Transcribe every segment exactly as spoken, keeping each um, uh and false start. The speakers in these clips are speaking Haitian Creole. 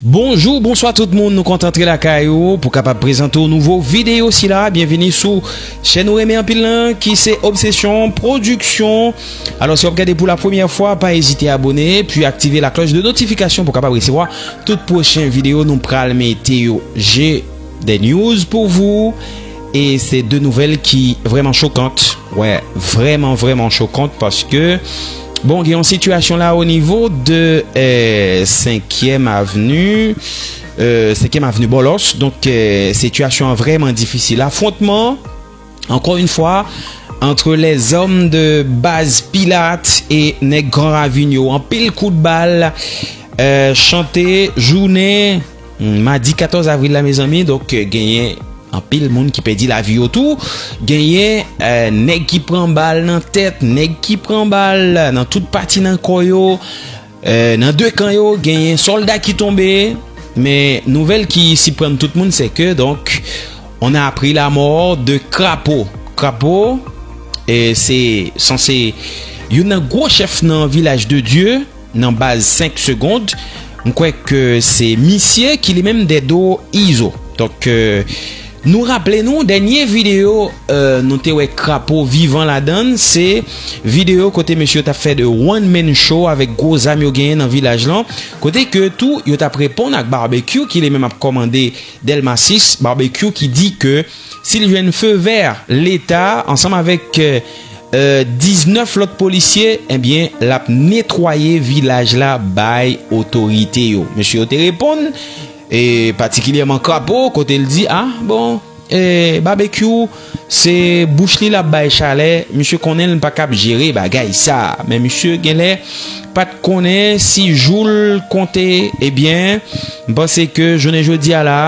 Bonjou, bonswa tout moun, nou kontan antre lakay ou pou kapab prezante w nouvo videyo sila. Byenvini sou chèn ou renmen anpil lan ki se Obsession Production. Alò, si w ap gade pou la premyè fwa, pa ezite abone, epi aktive la cloche de notification pou kapab resevwa tout pwochen videyo nou pral mete yo. J'ai des news pour vous, et c'est deux nouvelles qui vraiment choquantes. Ouais, vraiment, vraiment choquantes parce que, bon, il y a une situation là au niveau de euh, cinquième avenue, euh, cinquième avenue Bolos. Donc, euh, situation vraiment difficile. Affrontement, encore une fois, entre les hommes de base Pilate et nèg Gran Ravin yo. Anpil kout bal, euh, chante, jounen, hmm, madi katòz avril la, mezanmi. Donk, euh, genyen anpil moun ki pèdi lavi yo tou. Genyen, euh, nèg ki pran bal nan tèt, nèg ki pran bal nan tout pati nan kò yo. Euh, nan de kan yo, genyen sòlda ki tonbe. Men nouvèl ki siprann tout moun, se ke, donk, on a appris la mort de Krapo. Krapo, e se sanse youn nan gwo chèf nan Vilaj de Dye, nan baz senk Segond. M kwè ke se misye ki li menm dèdo Izo. Donk, euh, nou raple nou, dènye videyo, euh, nou te wè Krapo vivan ladan l, se videyo kote mesye yo t ap fè de one man show avèk gwo zam yo genyen nan vilaj lan, kote ke tou yo t ap reponn ak Barbecue ki li menm ap kòmande Dèlma sis, Barbecue ki di ke si l jwenn feu vert Leta ansanm avèk, euh, euh, diznèf lòt polisye, ebyen, l ap netwaye vilaj la bay otorite yo. Mesye yo te reponn, e patikilyèman Krapo, kote l di, a, bon, e, Barbecue, se bouch li l ap bay chalè, misye konnen l pa kab jere bagay sa. Men misye genlè pa t konnen si jou l konte, ebyen, m panse ke jounen jodi a la,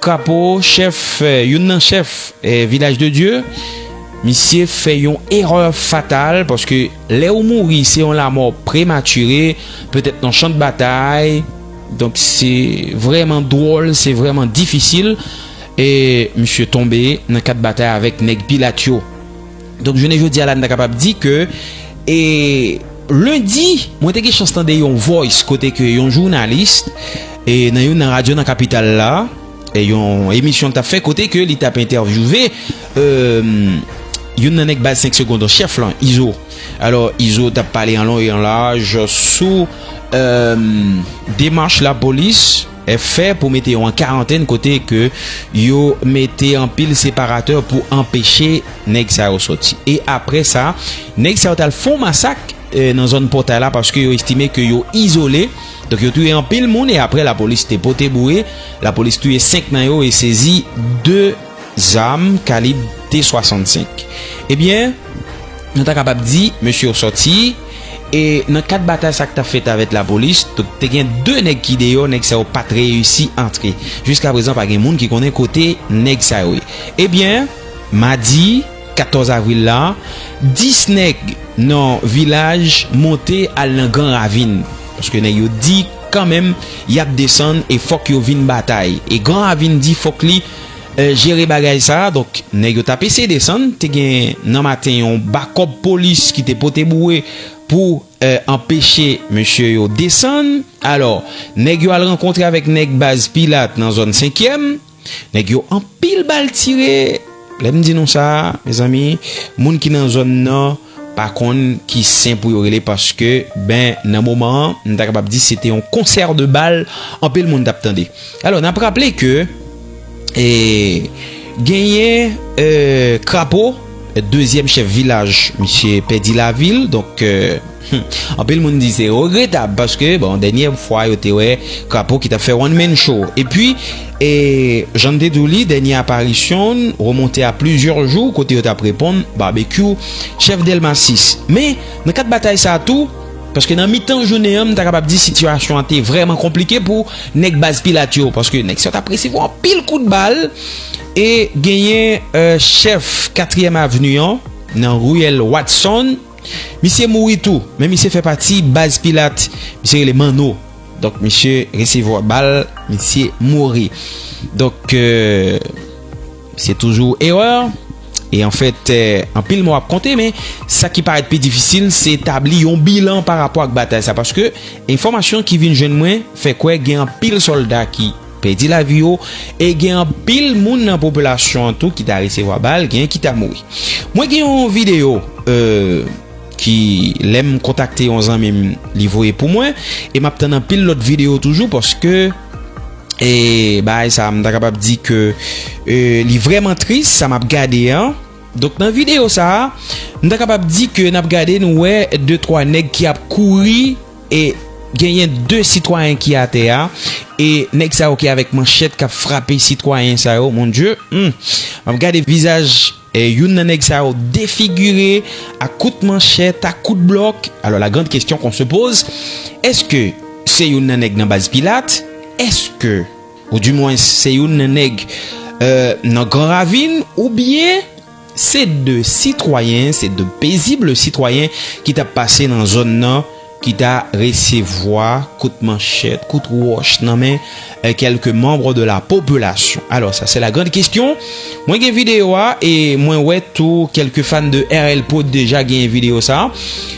Krapo, chèf, eh, youn nan chèf, eh, Vilaj de Dye, misye fè yon erè fatal, paske lè ou mouri, se yon lamò prematire, petèt nan chan de batay. Donk, se vrèman dwòl, se vrèman difisil. E misye tonbe nan kad batay avèk nèg Pilat yo. Donk, jounen jodi a la, n ta kapab di ke, e, lendi, mwen te gen chans tande yon voice kote ke yon jounalis, e, nan youn nan radyo nan kapital la, e, yon emisyon l t ap fè kote ke li t ap entèvyouve, euh, youn nan nèg baz senk Segond an chèf lan, Izo. Alò, Izo t ap pale an lon e an laj sou, euh, demach lapolis fè pou mete yo an karantèn kote ke yo mete anpil separatè pou anpeche nèg sa yo sòti. E apre sa, nèg sa yo t al fè yon masak, eh, nan zòn Pòtay la paske yo estime ke yo izole. Donk, yo touye anpil moun e apre lapolis te pote boure. Lapolis touye senk nan yo e sezi de zam kalib T swasannsenk. Ebyen, nou ta kapab di, mesye yo sòti, e nan kad batay sa k t ap fèt avèk lapolis, donk, te gen de nèg ki deyò, nèg sa yo pa t reyisi antre. Jiskaprezan, pa gen moun ki konnen kote nèg sa yo ye. Ebyen, madi katòz avril la, dis nèg nan Vilaj monte al nan Gran Ravin. Paske nèg yo di kanmenm y ap desann e fòk yo vin batay. E Gran Ravin di fòk li, eh, jere bagay sa. Donk, nèg yo t ap eseye desann. Te gen nan maten yon bakòp polis ki te pote boure pou, eh, anpeche mesye yo desann. Alò, nèg yo al rankontre avèk nèg baz Pilat nan zòn senkyèm. Nèg yo anpil bal tire. Lè m di nou sa, mezanmi, moun ki nan zòn nan pa konn ki sen pou yo rele paske, ben, nan moman an, m ta kapab di se te yon konsè de bal, anpil moun t ap tande. Alò, n ap raple ke, e, genyen, e, Krapo, dezyèm chèf vilaj, misye pèdi lavi l, donk, e, Hmm. Anpil moun di se regretab paske, bon, dènyè fwa yo te wè Krapo ki t ap fè one man show. Epi, e, jan n te di w li, dènyè aparisyon l remonte a plizyè jou kote yo t ap reponn Barbecue, chèf Dèlma sis. Men, nan kad batay sa a tou, paske nan mitan jounen an, m ta kapab di sitiyasyon an te vrèman konplike pou nèg baz Pilat yo, paske nèg sa yo t ap resevwa anpil kout bal, e genyen, e, chèf katriyèm avni an, nan riyèl Watson, misye mouri tou, men misye fè pati baz Pilat, misye rele Manno. Donk, misye resevwa bal, misye mouri. Donk, euh, se toujou erè. E anfèt, eh, anpil mo ap konte, men sa ki parèt pi difisil, se etabli yon bilan pa rapò ak batay sa, paske enfòmasyon ki vin jwenn mwen fè kwè gen anpil sòlda ki pèdi lavi yo, e gen anpil moun nan popilasyon an tou ki ta resevwa bal, gen ki ta mouri. Mwen gen yon videyo, eh, ki lè m kontakte yon zanmi m, li voye pou mwen, e m ap tann anpil lòt videyo toujou, paske, e, bagay sa, m ta kapab di ke, eh, li vrèman tris, sa m ap gade an. Donk, nan videyo sa a, m ta kapab di ke n ap gade, nou wè de twa nèg ki ap kouri, e genyen de sitwayen ki atè a, e nèg sa yo ki avèk manchèt k ap frape sitwayen sa yo, mon Dye, hmm, m ap gade vizaj, e, youn nan nèg sa yo defigire ak kout manchèt, ak kout blòk. Alò, la grande question qu'on se pose, èske se youn nan nèg nan baz Pilat? Èske, ou dimwens, se youn nan nèg, eh, nan Gran Ravin? Oubyen se de sitwayen, se de pezib sitwayen ki t ap pase nan zòn nan, ki ta resevwa kout manchèt, kout wòch nan men, eh, quelques membres de la population? Alors, ça, c'est la grande question. Mwen gen videyo a, e mwen wè tou kèlke fan de R L Prod deja gen videyo sa.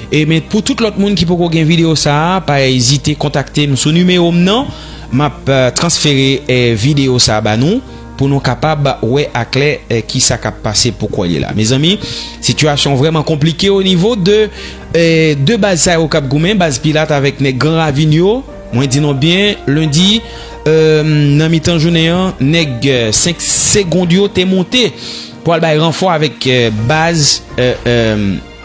E men pou tout lòt moun ki poko gen videyo sa, pa ezite kontakte m sou nimewo m nan. M ap, eh, transfere, eh, videyo sa ba nou pou nou kapab wè aklè, eh, ki sa k ap pase pou kounye la. Mezanmi, sitiyasyon vrèman konplike o nivo de, eh, de baz sa yo k ap goumen, baz Pilat avèk nèg Gran Ravin yo. Mwen di nou byen, lendi, eh, nan mitan jounen an, nèg, eh, senk segond yo te monte pou al bay ranfò avèk, eh, baz, eh, eh,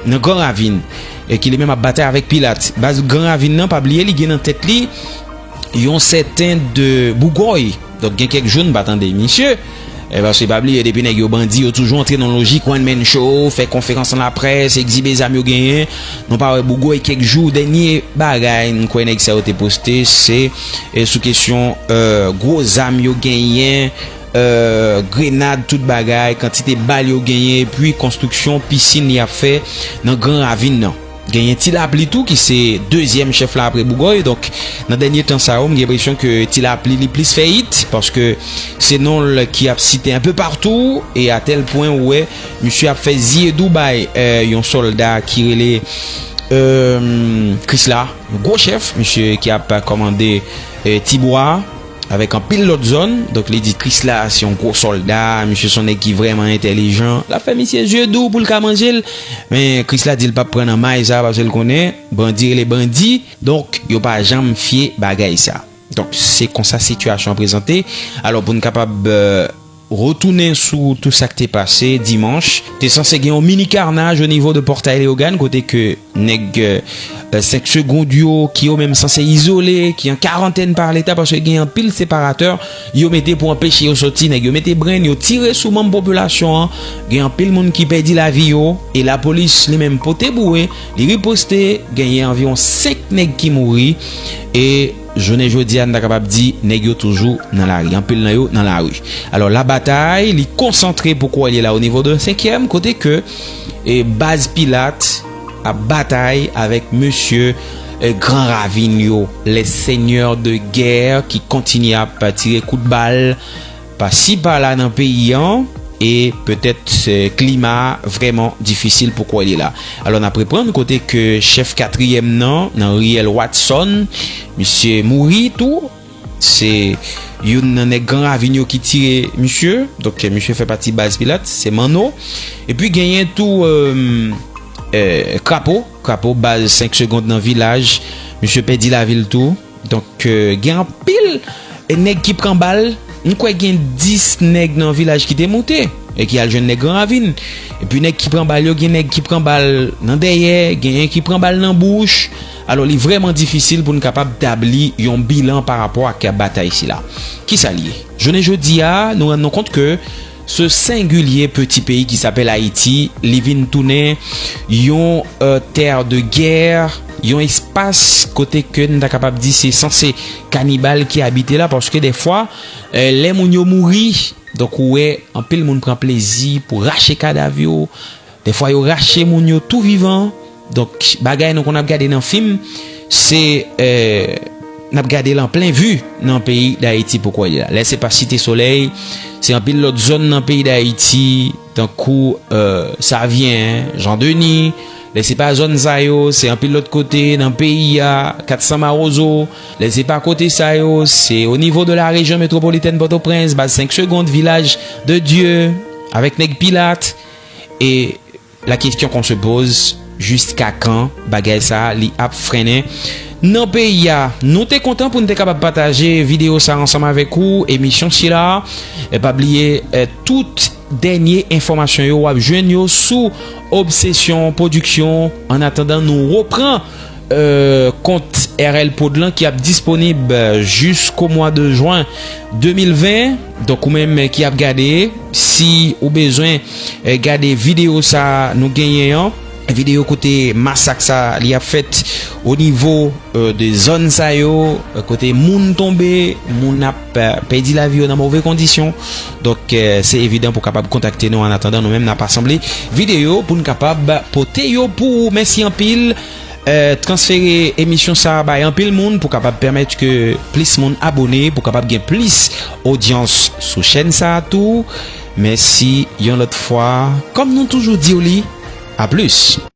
nan Gran Ravin, e ki li menm ap batay avèk Pilat. Baz Gran Ravin nan, pa bliye, li gen nan tèt li yon sèten de Bougòy. Donk, gen kèk jou n pa tande misye. E paske pa bliye, depi nèg yo bandi, yo toujou antre nan lojik one man show, fè konferans nan laprès, egzibe zam yo genyen. Nou pa wè Bougòy kèk jou. Dènye bagay n kwè nèg sa yo te poste, se, e, sou kesyon, e, gwo zam yo genyen, e, grenad, tout bagay, kantite bal yo genyen, epi konstriksyon pisin y ap fè nan Gran Ravin nan. Genyen Ti Lapli tou, ki se dezyèm chèf la apre Bougòy. Donk, nan dènye tan sa yo, m gen enpresyon ke Ti Lapli li plis fè it, paske se non l ki ap site un peu partout, e a tèl pwen ou wè, misye ap fè zye dou bay, e, yon sòlda ki rele, e, Krisla, yon gwo chèf, misye ki ap kòmande, e, Tibwa, avèk anpil lòt zòn. Donk, li di Krisla se yon gwo sòlda, misye se yon nèg ki vrèman entèlijan. L ap fè misye zye dou pou l ka manje l. Men Krisla di l p ap pran nan may sa, paske l konnen bandi rele bandi. Donk, yo pa janm fye bagay sa. Donk, se konsa sitiyasyon an prezante. Alò, pou n kapab, e, retounen sou tou sa k te pase dimanch, te sanse gen yon mini karnaj o nivo de Pòtay Leyogàn, kote ke nèg, e, senk segond yo, ki yo menm sanse izole, ki an karantèn pa Leta, paske gen anpil separatè yo mete pou anpeche yo soti. Nèg yo mete brenn, yo tire sou manm popilasyon an. Gen anpil moun ki pèdi lavi yo, e lapolis li menm pote boure, li riposte, genyen anviwon senk nèg ki mouri, e jounen jodi a, n ta kapab di, nèg yo toujou nan lari. Anpil nan yo nan lari. Alò, labatay, li konsantre pou kounye la o nivo de senkyèm, kote ke, e, baz Pilat ap batay avèk mesye, e, Gran Ravin yo, les seigneurs de guerre ki kontinye ap tire kout bal pasi pala nan peyi an, e petèt, e, klima a vrèman difisil pou kounye la. Alò, n ap reprann kote ke chèf katriyèm nan, nan riyèl Watson, misye mouri tou. Se youn nan nèg Gran Ravin yo ki tire misye. Donk, misye fè pati baz Pilat, se Manno. Epi genyen tou, e, e, Krapo, Krapo, baz senk segond nan Vilaj. Misye pèdi lavi l tou. Donk, e, gen anpil, e, nèg ki pran bal. M kwè gen dis nèg nan Vilaj ki te moute e ki al jwenn nèg Gran Ravin. Epi nèg ki pran bal yo, gen nèg ki pran bal nan dèyè, genyen ki pran bal nan bouch. Alò, li vrèman difisil pou n kapab tabli yon bilan pa rapò ak batay sila. Kisa l ye? Jounen jodi a, nou rann nou kont ke ce singulier petit pays qui s'appelle Haïti, li vin tounen yon, e, terre de guerre, yon espas kote ke n ta kapab di se sanse kanibal ki abite la, paske dèfwa, e, lè moun yo mouri, donk ou wè anpil moun pran plezi pou rache kadav yo, dèfwa yo rache moun yo tou vivan. Donk, bagay nou konn ap gade nan fim, se, e, n ap gade l an plen vi nan peyi Dayiti pou kounye la. Lè se pa Site Solèy, Se anpil lòt zòn nan peyi Dayiti, tankou, euh, Savyen, Jan Deni. Lè se pa zòn sa yo, se anpil lòt kote nan peyi a, kat san Mawozo. Lè se pa kote sa yo, se o nivo de la rejyon metwopolitèn Pòtoprens, baz senk Segond, Vilaj de Dye, avèk Nèg Pilat. E la question qu'on se pose, jiska kan bagay sa a li ap frennen nan peyi a? Nou te kontan pou n te kapab pataje videyo sa a ansanm avèk ou. Emisyon sila, eh, pa bliye, eh, tout dènye enfòmasyon yo w ap jwenn yo sou Obsession Production. Annatandan nou repran, euh, kont R L Prod lan ki ap disponib, euh, jisko mwa de jwen de mil ven. Donk ou menm ki ap gade, si ou bezwen, euh, gade videyo sa nou genyen an, videyo kote masak sa li ap fèt o nivo, euh, de zòn sa yo, euh, kote moun tonbe, moun ap, euh, pèdi lavi yo nan move kondisyon. Donk, euh, se evidan pou kapab kontakte nou. Annatandan nou menm n ap asanble videyo pou n kapab pote yo pou ou. Mèsi anpil. Euh, transfere emisyon sa a bay anpil moun pou kapab pèmèt ke plis moun abone, pou kapab gen plis odyans sou chèn sa a tou. Mèsi yon lòt fwa. Kòm nou toujou di w li, a plis.